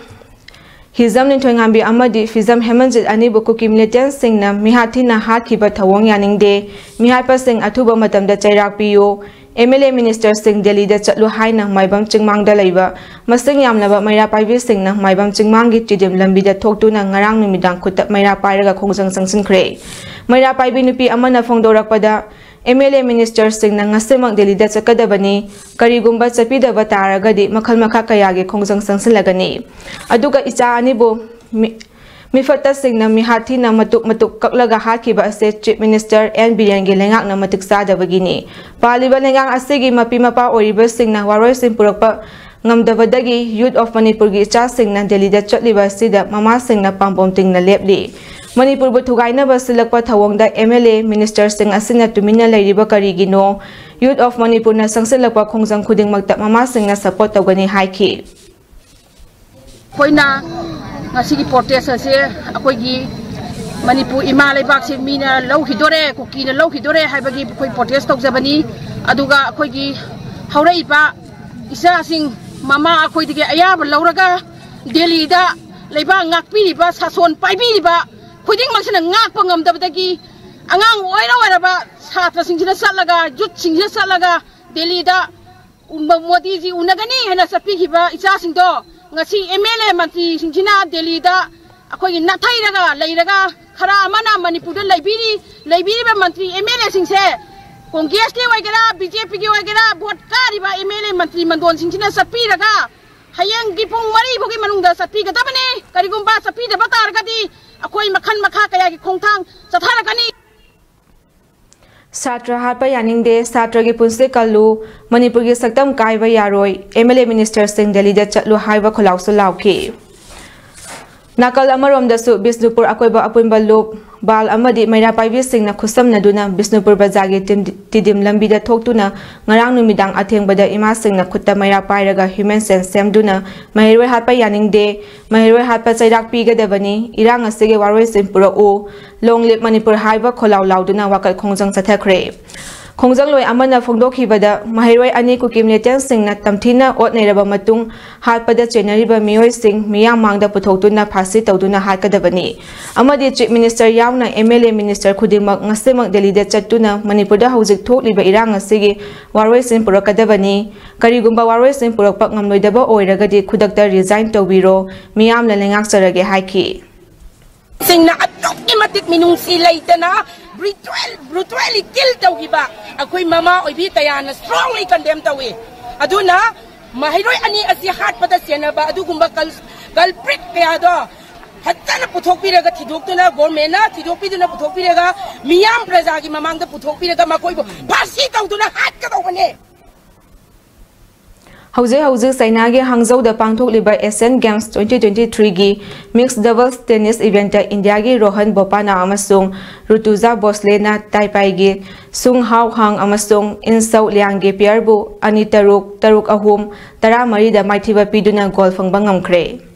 ꯍꯤꯖꯝ ꯅꯤꯡꯊꯣꯏꯉꯥꯝꯕꯤ ꯑꯃꯗꯤ ꯐꯤꯖꯝ ꯍꯦꯃꯟꯖꯤꯠ ꯑꯅꯤꯕꯨ ꯀꯨꯀꯤ militantꯁꯤꯡꯅ ꯃꯤꯍꯥꯠ ꯊꯤꯅ ꯍꯥꯠꯈꯤꯕ ꯊꯧꯑꯣꯡ ꯌꯥꯅꯤꯡꯗꯦ, ꯃꯤꯍꯥꯠꯄꯁꯤꯡ ꯑꯊꯨꯕ ꯃꯇꯝꯗ ꯆꯩꯔꯥꯛ ꯄꯤꯌꯨ, M L A ministerꯁꯤꯡ ꯗꯦꯜꯂꯤꯗ ꯆꯠꯂꯨ ꯍꯥꯏꯅ ꯃꯥꯏꯕꯝ ꯆꯤꯡꯃꯥꯡꯗ ꯂꯩꯕ ꯃꯁꯤꯡ ꯌꯥꯝꯂꯕ ꯃꯩꯔꯥ ꯄꯥꯏꯕꯤꯁꯤꯡꯅ ꯃꯥꯏꯕꯝ ꯆꯤꯡꯃꯥꯡꯒꯤ ꯇꯤꯗꯤꯝ ꯂꯝꯕꯤꯗ ꯊꯣꯛꯇꯨꯅ ꯉꯔꯥꯡ ꯅꯨꯃꯤꯗꯥꯡ ꯈꯨꯠꯇ ꯃꯩꯔꯥ ꯄꯥꯏꯔꯒ ꯈꯣꯡꯖꯪ ꯆꯪꯁꯤꯟꯈ꯭ꯔꯦ꯫ ꯃꯩꯔꯥ ꯄꯥꯏꯕꯤ ꯅꯨꯄꯤ ꯑꯃꯅ ꯐꯣꯡꯗꯣꯔꯛꯄꯗ, M L A ministerꯁꯤꯡꯅ ꯉꯁꯤꯃꯛ ꯗꯦꯜꯂꯤꯗ ꯆꯠꯀꯗꯕꯅꯤ, ꯀꯔꯤꯒꯨꯝꯕ ꯆꯠꯄꯤꯗꯕ ꯇꯥꯔꯒꯗꯤ ꯃꯈꯜ ꯃꯈꯥ ꯀꯌꯥꯒꯤ ꯈꯣꯡꯖꯪ ꯆꯪꯁꯤꯜꯂꯒꯅꯤ꯫ ꯑꯗꯨꯒ ꯏꯆꯥ ꯑꯅꯤꯕꯨ ꯃꯤ-, ꯃꯤꯐꯠꯇꯁꯤꯡꯅ ꯃꯤꯍꯥꯠ ꯊꯤꯅ ꯃꯇꯨꯞ ꯃꯇꯨꯞ ꯀꯛꯂꯒ ꯍꯥꯠꯈꯤꯕ ꯑꯁꯤ Chief Minister ꯑꯦꯟ ꯕꯤꯔꯦꯟꯒꯤ ꯂꯩꯉꯥꯛꯅ ꯃꯇꯤꯛ ꯆꯥꯗꯕꯒꯤꯅꯤ꯫ ꯄꯥꯜꯂꯤꯕ ꯂꯩꯉꯥꯛ ꯑꯁꯤꯒꯤ ꯃꯄꯤ ꯃꯄꯥ ꯑꯣꯏꯔꯤꯕꯁꯤꯡꯅ ꯋꯥꯔꯣꯏꯁꯤꯟ ꯄꯨꯔꯛꯄ ꯉꯝꯗꯕꯗꯒꯤ Youth of ꯃꯅꯤꯄꯨꯔꯒꯤ ꯏꯆꯥꯁꯤꯡꯅ ꯗꯦꯜꯂꯤꯗ ꯆꯠꯂꯤꯕ ꯑꯁꯤꯗ ꯃꯃꯥꯁꯤꯡꯅ ꯄꯥꯝꯕꯣꯝ ꯇꯤꯡꯅ ꯂꯦꯞꯂꯤ꯫ ꯃꯅꯤꯄꯨꯔꯕꯨ ꯊꯨꯒꯥꯏꯅꯕ ꯁꯤꯜꯂꯛꯄ ꯊꯧꯑꯣꯡꯗ ꯑꯦꯝ ꯑꯦꯜ ꯑꯦ, ꯃꯤꯅꯤꯁꯇꯔꯁꯤꯡ ꯑꯁꯤꯅ ꯇꯨꯃꯤꯟꯅ ꯂꯩꯔꯤꯕ ꯀꯔꯤꯒꯤꯅꯣ? Youth of ꯃꯅꯤꯄꯨꯔꯅ ꯆꯪꯁꯤꯜꯂꯛꯄ ꯈꯣꯡꯖꯪ ꯈꯨꯗꯤꯡꯃꯛꯇ ꯃꯃꯥꯁꯤꯡꯅ ꯁꯄꯣꯔꯠ ꯇꯧꯒꯅꯤ ꯍꯥꯏꯈꯤ꯫ ꯑꯩꯈꯣꯏꯅ ꯉꯁꯤꯒꯤ ꯄ꯭ꯔꯣꯇꯦꯁ ꯑꯁꯦ ꯑꯩꯈꯣꯏꯒꯤ ꯃꯅꯤꯄꯨꯔ ꯏꯃꯥ ꯂꯩꯕꯥꯛꯁꯦ ꯃꯤꯅ ꯂꯧꯈꯤꯗꯣꯔꯦ, ꯀꯨꯀꯤꯅ ꯂꯧꯈꯤꯗꯣꯔꯦ ꯍꯥꯏꯕꯒꯤ ꯑꯩꯈꯣꯏ ꯄ꯭ꯔꯣꯇꯦꯁ ꯇꯧꯖꯕꯅꯤ꯫ ꯑꯗꯨꯒ ꯑꯩꯈꯣꯏꯒꯤ ꯍꯧꯔꯛꯏꯕ ꯏꯆꯥꯁꯤꯡ ꯃꯃꯥ ꯑꯩꯈꯣꯏꯗꯒꯤ ꯑꯌꯥꯕ ꯂꯧꯔꯒ ꯗꯦꯜꯂꯤꯗ ꯂꯩꯕꯥꯛ ꯉꯥꯛꯄꯤꯔꯤꯕ, ꯁꯥꯁꯣꯟ ꯄꯥꯏꯕꯤꯔꯤꯕ ꯈꯨꯗꯤꯡꯃꯛꯁꯤꯅ ꯉꯥꯛꯄ ꯉꯝꯗꯕꯗꯒꯤ ꯑꯉꯥꯡ ꯑꯣꯏꯔ ꯑꯣꯏꯔꯕ ꯁꯥꯇ꯭ꯔꯁꯤꯡꯁꯤꯅ ꯆꯠꯂꯒ, ꯌꯨꯠꯁꯤꯡꯁꯤꯅ ꯆꯠꯂꯒ ꯗꯦꯜꯂꯤꯗ ꯎ-, ꯃꯣꯗꯤꯖꯤ ꯎꯅꯒꯅꯤ ꯍꯥꯏꯅ ꯆꯠꯄꯤꯈꯤꯕ ꯏꯆꯥꯁꯤꯡꯗꯣ ꯉꯁꯤ ꯑꯦꯝ ꯑꯦꯜ ꯑꯦ ꯃꯟꯇ꯭ꯔꯤꯁꯤꯡꯁꯤꯅ ꯗꯦꯜꯂꯤꯗ ꯑꯩꯈꯣꯏꯒꯤ ꯅꯥꯊꯩꯔꯒ ꯂꯩꯔꯒ ꯈꯔ ꯑꯃꯅ ꯃꯅꯤꯄꯨꯔꯗ ꯂꯩꯕꯤꯔꯤ, ꯂꯩꯕꯤꯔꯤꯕ ꯃꯟꯇ꯭ꯔꯤ ꯑꯦꯝ ꯑꯦꯜ ꯑꯦꯁꯤꯡꯁꯦ ꯀꯣꯡꯒ꯭ꯔꯦꯁꯀꯤ ꯑꯣꯏꯒꯦꯔꯥ, ꯕꯤ ꯖꯦ ꯄꯤꯒꯤ ꯑꯣꯏꯒꯦꯔꯥ, ꯚꯣꯠ ꯀꯥꯔꯤꯕ ꯑꯦꯝ ꯑꯦꯜ ꯑꯦ ꯃꯟꯇ꯭ꯔꯤ ꯃꯟꯗꯣꯟꯁꯤꯡꯁꯤꯅ ꯆꯠꯄꯤꯔꯒ ꯍꯌꯦꯡꯒꯤ ꯄꯨꯡ ꯃꯔꯤ ꯐꯥꯎꯒꯤ ꯃꯅꯨꯡꯗ ꯆꯠꯄꯤꯒꯗꯕꯅꯤ꯫ ꯀꯔꯤꯒꯨꯝꯕ ꯆꯠꯄꯤꯗꯕ ꯇꯥꯔꯒꯗꯤ ꯑꯩꯈꯣꯏ ꯃꯈꯜ ꯃꯈꯥ ꯀꯌꯥꯒꯤ ꯈꯣꯡꯊꯥꯡ ꯆꯠꯊꯔꯛꯀꯅꯤ꯫ ꯁꯥꯇ꯭ꯔ ꯍꯥꯠꯄ ꯌꯥꯅꯤꯡꯗꯦ, ꯁꯥꯇ꯭ꯔꯒꯤ ꯄꯨꯟꯁꯤ ꯀꯜꯂꯨ, ꯃꯅꯤꯄꯨꯔꯒꯤ ꯁꯛꯇꯝ ꯀꯥꯏꯕ ꯌꯥꯔꯣꯏ, ꯑꯦꯝ ꯑꯦꯜ ꯑꯦ ꯃꯤꯅꯤꯁꯇꯔꯁꯤꯡ ꯗꯦꯜꯂꯤꯗ ꯆꯠꯂꯨ ꯍꯥꯏꯕ ꯈꯣꯜꯂꯥꯎꯁꯨ ꯂꯥꯎꯈꯤ꯫ ꯅꯥꯀꯜ ꯑꯃꯔꯣꯝꯗꯁꯨ ꯕꯤꯁꯅꯨꯄꯨꯔ ꯑꯀꯣꯏꯕ ꯑꯄꯨꯟꯕ ꯂꯨꯞ, ꯕꯥꯜ ꯑꯃꯗꯤ ꯃꯩꯔꯥ ꯄꯥꯏꯕꯤꯁꯤꯡꯅ ꯈꯨꯠꯁꯝꯅꯗꯨꯅ ꯕꯤꯁꯅꯨꯄꯨꯔ ꯕꯖꯥꯔꯒꯤ ꯇꯤꯝ-, ꯇꯤꯗꯤꯝ ꯂꯝꯕꯤꯗ ꯊꯣꯛꯇꯨꯅ ꯉꯔꯥꯡ ꯅꯨꯃꯤꯗꯥꯡ ꯑꯊꯦꯡꯕꯗ ꯏꯃꯥꯁꯤꯡꯅ ꯈꯨꯠꯇ ꯃꯩꯔꯥ ꯄꯥꯏꯔꯒ ꯍ꯭ꯌꯨꯃꯦꯟ ꯆꯦꯟ ꯁꯦꯝꯗꯨꯅ ꯃꯍꯩꯔꯣꯏ ꯍꯥꯠꯄ ꯌꯥꯅꯤꯡꯗꯦ, ꯃꯍꯩꯔꯣꯏ ꯍꯥꯠꯄ ꯆꯩꯔꯥꯛ ꯄꯤꯒꯗꯕꯅꯤ, ꯏꯔꯥꯡ ꯑꯁꯤꯒꯤ ꯋꯥꯔꯣꯏꯁꯤꯟ ꯄꯨꯔꯛꯎ, Long live ꯃꯅꯤꯄꯨꯔ ꯍꯥꯏꯕ ꯈꯣꯜꯂꯥꯎ ꯂꯥꯎꯗꯨꯅ ꯋꯥꯀꯠ ꯈꯣꯡꯖꯪ ꯆꯠꯊꯈ꯭ꯔꯦ꯫ ꯈꯣꯡꯖꯪꯂꯣꯏ ꯑꯃꯅ ꯐꯣꯡꯗꯣꯛꯈꯤꯕꯗ, ꯃꯍꯩꯔꯣꯏ ꯑꯅꯤ ꯀꯨꯀꯤ ꯃꯤꯂꯤꯇꯦꯟꯁꯤꯡꯅ ꯇꯝꯊꯤꯅ ꯑꯣꯠꯅꯩꯔꯕ ꯃꯇꯨꯡ, ꯍꯥꯠꯄꯗ ꯆꯦꯟꯅꯔꯤꯕ ꯃꯤꯑꯣꯏꯁꯤꯡ ꯃꯤꯌꯥꯝ ꯃꯥꯡꯗ ꯄꯨꯊꯣꯛꯇꯨꯅ ꯐꯥꯁꯤ ꯇꯧꯗꯨꯅ ꯍꯥꯠꯀꯗꯕꯅꯤ ꯑꯃꯗꯤ ꯆꯤꯐ ꯃꯤꯅꯤꯁꯇꯔ ꯌꯥꯎꯅ ꯑꯦꯝ ꯑꯦꯜ ꯑꯦ ꯃꯤꯅꯤꯁꯇꯔ ꯈꯨꯗꯤꯡꯃꯛ ꯉꯁꯤꯃꯛ ꯗꯦꯜꯂꯤꯗ ꯆꯠꯇꯨꯅ ꯃꯅꯤꯄꯨꯔꯗ ꯍꯧꯖꯤꯛ ꯊꯣꯛꯂꯤꯕ ꯏꯔꯥꯡ ꯑꯁꯤꯒꯤ ꯋꯥꯔꯣꯏꯁꯤꯟ ꯄꯨꯔꯛꯀꯗꯕꯅꯤ꯫ ꯀꯔꯤꯒꯨꯝꯕ ꯋꯥꯔꯣꯏꯁꯤꯟ ꯄꯨꯔꯛꯄ ꯉꯝꯂꯣꯏꯗꯕ ꯑꯣꯏꯔꯒꯗꯤ ꯈꯨꯗꯛꯇ ꯔꯤꯖꯥꯏꯟ ꯇꯧꯕꯤꯔꯣ, ꯃꯤꯌꯥꯝꯅ ꯂꯩꯉꯥꯛꯆꯔꯒꯦ ꯍꯥꯏꯈꯤ꯫ ꯁꯤꯡꯅ ꯑꯗꯨꯛꯀꯤ ꯃꯇꯤꯛ ꯃꯤꯅꯨꯡꯁꯤ ꯂꯩꯇꯅ brutal, brutally kill ꯇꯧꯈꯤꯕ ꯑꯩꯈꯣꯏ ꯃꯃꯥ ꯑꯣꯏꯕꯤ ꯀꯌꯥꯅ strongly condemn ꯇꯧꯏ꯫ ꯑꯗꯨꯅ ꯃꯍꯩꯔꯣꯏ ꯑꯅꯤ ꯑꯁꯤ ꯍꯥꯠꯄꯗ ꯆꯦꯟꯅꯕ ꯑꯗꯨꯒꯨꯝꯕ cul-, culprit ꯀꯌꯥꯗꯣ ꯐꯖꯅ ꯄꯨꯊꯣꯛꯄꯤꯔꯒ ꯊꯤꯗꯣꯛꯇꯨꯅ, ꯒꯣꯔꯃꯦꯟꯅ ꯊꯤꯗꯣꯛꯄꯤꯗꯨꯅ ꯄꯨꯊꯣꯛꯄꯤꯔꯒ, ꯃꯤꯌꯥꯝ ꯄ꯭ꯔꯖꯥꯒꯤ ꯃꯃꯥꯡꯗ ꯄꯨꯊꯣꯛꯄꯤꯔꯒ ꯃꯈꯣꯏꯕꯨ ꯐꯥꯁꯤ ꯇꯧꯗꯨꯅ ꯍꯥꯠꯀꯗꯧꯕꯅꯦ꯫ ꯍꯧꯖꯤꯛ ꯍꯧꯖꯤꯛ ꯆꯥꯏꯅꯥꯒꯤ ꯍꯥꯡꯖꯧꯗ ꯄꯥꯡꯊꯣꯛꯂꯤꯕ Asian Games twenty twenty-three ꯒꯤ Mixed Doubles Tennis event ꯇ ꯏꯟꯗꯤꯌꯥꯒꯤ ꯔꯣꯍꯟ ꯕꯣꯄꯥꯅꯥ ꯑꯃꯁꯨꯡ ꯔꯨꯇꯨꯖꯥ ꯚꯣꯁꯂꯦꯅ ꯇꯥꯏꯄꯥꯏꯒꯤ ꯁꯨꯡ ꯍꯥꯎ ꯍꯥꯡ ꯑꯃꯁꯨꯡ ꯏꯟ ꯁꯧ ꯂꯤꯌꯥꯡꯒꯤ pair ꯕꯨ ꯑꯅꯤ ꯇꯔꯨꯛ, ꯇꯔꯨꯛ ꯑꯍꯨꯝ, ꯇꯔꯥꯃꯔꯤꯗ ꯃꯥꯏꯊꯤꯕ ꯄꯤꯗꯨꯅ goal ꯐꯪꯕ ꯉꯝꯈ꯭ꯔꯦ꯫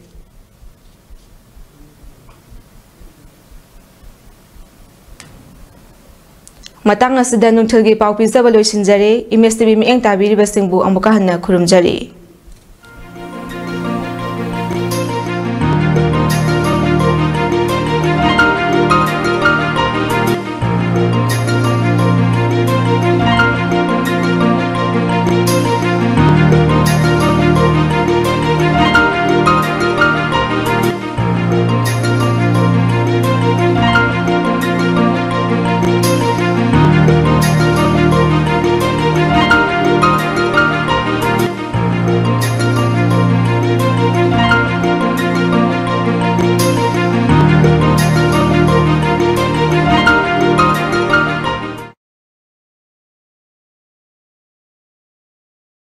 ꯃꯇꯥꯡ ꯑꯁꯤꯗ ꯅꯨꯡꯊꯤꯜꯒꯤ ꯄꯥꯎ ꯄꯤꯖꯕ ꯂꯣꯏꯁꯤꯟꯖꯔꯦ꯫ M S T V ꯃꯤꯠꯌꯦꯡ ꯇꯥꯕꯤꯔꯤꯕꯁꯤꯡꯕꯨ ꯑꯃꯨꯛꯀ ꯍꯟꯅ ꯈꯨꯔꯨꯝꯖꯔꯤ꯫